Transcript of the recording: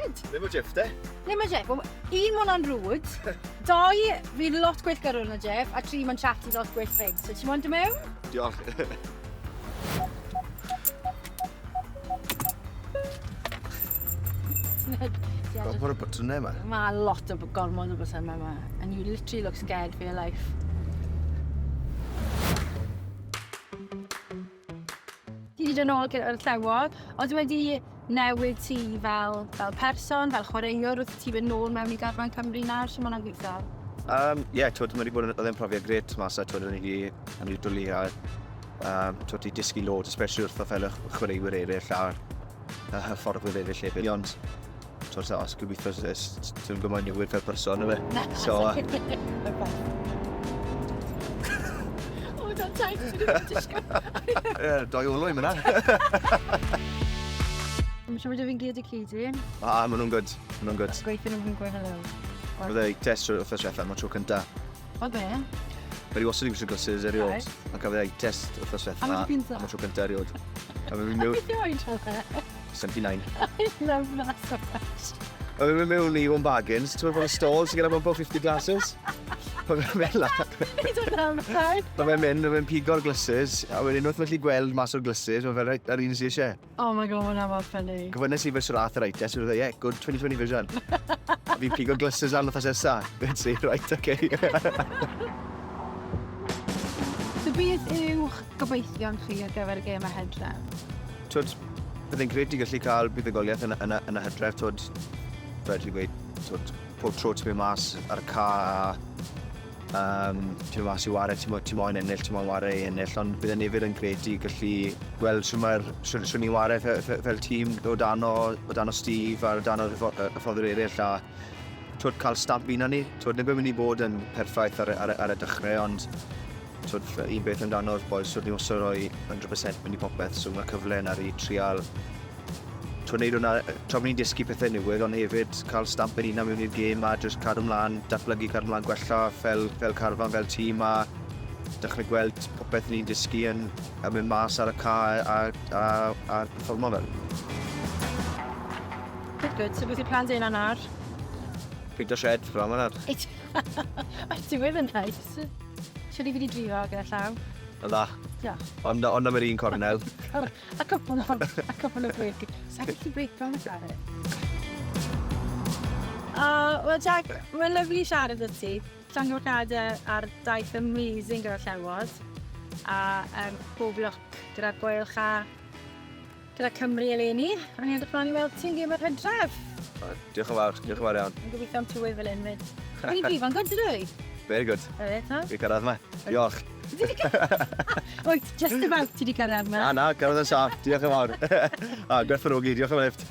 fyd. Ddim o Jeff, de? Ddim o Jeff. Un, mae hwnna'n rude. Doi, fi'n lot gwell gyrrwr na Jeff. A tri, mae'n chat i lot gwell fyd. So ti'n moyn dod mewn? Diolch. Gormod o botymau yma. Mae lot o gormod o botymau yma. And you literally look scared for your life. Ti wedi dod nôl gyda'r Llewod, ond wedi newid ti fel, fel person, fel chwaraewr, wrth ti fynd nôl mewn i garfan Cymru nawr, sy'n mwynhau'n gweithio? Um, yeah, twyd, mae wedi bod yn, oedd e'n profiad gret mas a twyd, o'n i wedi, o'n i wedi dwlu a um, twyd, i dysgu loads, especially wrtho fel y chwaraewyr eraill a, a hyfforddwyr eraill hefyd. Ond, twyd, os gobeithio, ti'n gwybod newid fel person, yfe? So, O, dan taith, ti'n gwybod disgwyl. Ie, doi olwyn fyna. Mae'n siŵr bod fi'n gyd y cyd i. A, maen nhw'n good. Maen nhw'n good. Gweithio nhw'n fi'n gweud hello. Oedd e test trwy wythnos diwetha, mae'n tro cynta. Oedd e? Mae i wastad wedi gwisgo glasses erioed. Right. A cafodd ei test wythnos diwetha. Am y tro cynta? Am y tro cynta erioed. A fe mewn... Beth yw oed oedd e? 79. I love that so much. A fe mynd mewn i One Bargains, ti'n meddwl bod y stalls sy'n gyda about 50 glasses. Mae fe'n mynd lan. Nid o'n am rhaid. Mae fe'n mynd, mae fe'n pigo'r glasses, a wedyn unwaith mae'n gallu gweld mas o'r glasses, mae fe'n reit, ar un sy'n eisiau. Oh my god, mae'n mor funny. Gofynnes i fe srath yr eye test, wedi yeah, good 2020 vision. A fi'n pigo glasses lan wrth nesa. Fe'n si, right, okay. So beth yw'ch gobeithion chi ar gyfer y gêm y hydref? Twyd, byddai'n grêt i gallu cael buddugoliaeth yn, yn, yn y hydref, twyd, fel ti'n gweud, twyd, pob tro ti'n mynd mas ar y ca a um, ti'n mynd mas i ware, ti'n ti moyn ennill, ti'n moyn ware i ennill, ond byddai'n hefyd yn grêt i gallu gweld sut mae'r sut, sut ni'n ware fel, fel, fel tîm o dan o, o dan o Steve a o dan o'r hyfforddwyr eraill a twyd, cael stamp un ni. Twyd, nid mynd i bod yn perffaith ar, ar, ar y dechrau, ond twyd, un beth amdano'r boys, twyd, ni wastad rhoi 100% mynd i popeth, so mae cyfle yna i trial twyd, wneud hwnna, tra bod ni'n dysgu pethau newydd, ond hefyd cael stamp yn un mewn i'r gêm a jyst cadw ymlaen, datblygu, cadw ymlaen, gwella fel, fel carfan, fel tîm a dechrau gweld popeth ni'n dysgu yn, a mynd mas ar y ca a, a, a, a performo fel. Good, good. So beth yw'r plan dyn nawr? Peter shed, fel yma nawr. Mae'r tywydd yn nice. Siwr i fi wedi drifo gyda llaw. Yn dda. Diolch. Ond, ond am yr un cornel. A cwpl o, a cwpl o brêc. Sa'n gallu brêc fel yna? Oh, wel Jack, mae'n lyflu siarad â ti. Llongyfarchiadau ar daith amazing gyda'r Llewod. A um, pob lwc gyda'r gweilch a gyda Cymru eleni. A ni'n edrych mlaen i weld ti'n gêm yr hydref. Diolch yn fawr, diolch yn fawr iawn. Yn gobeithio am tywydd fel un fyd. Fi'n brifo'n good, dydw i? Very good. Very good. Fi cyrraedd yma. Diolch. Wyt, just about ti wedi cyrraedd yma. Na, na, cyrraedd yn saff. Diolch yn fawr. A, gwerthfawrogi, diolch am y lift.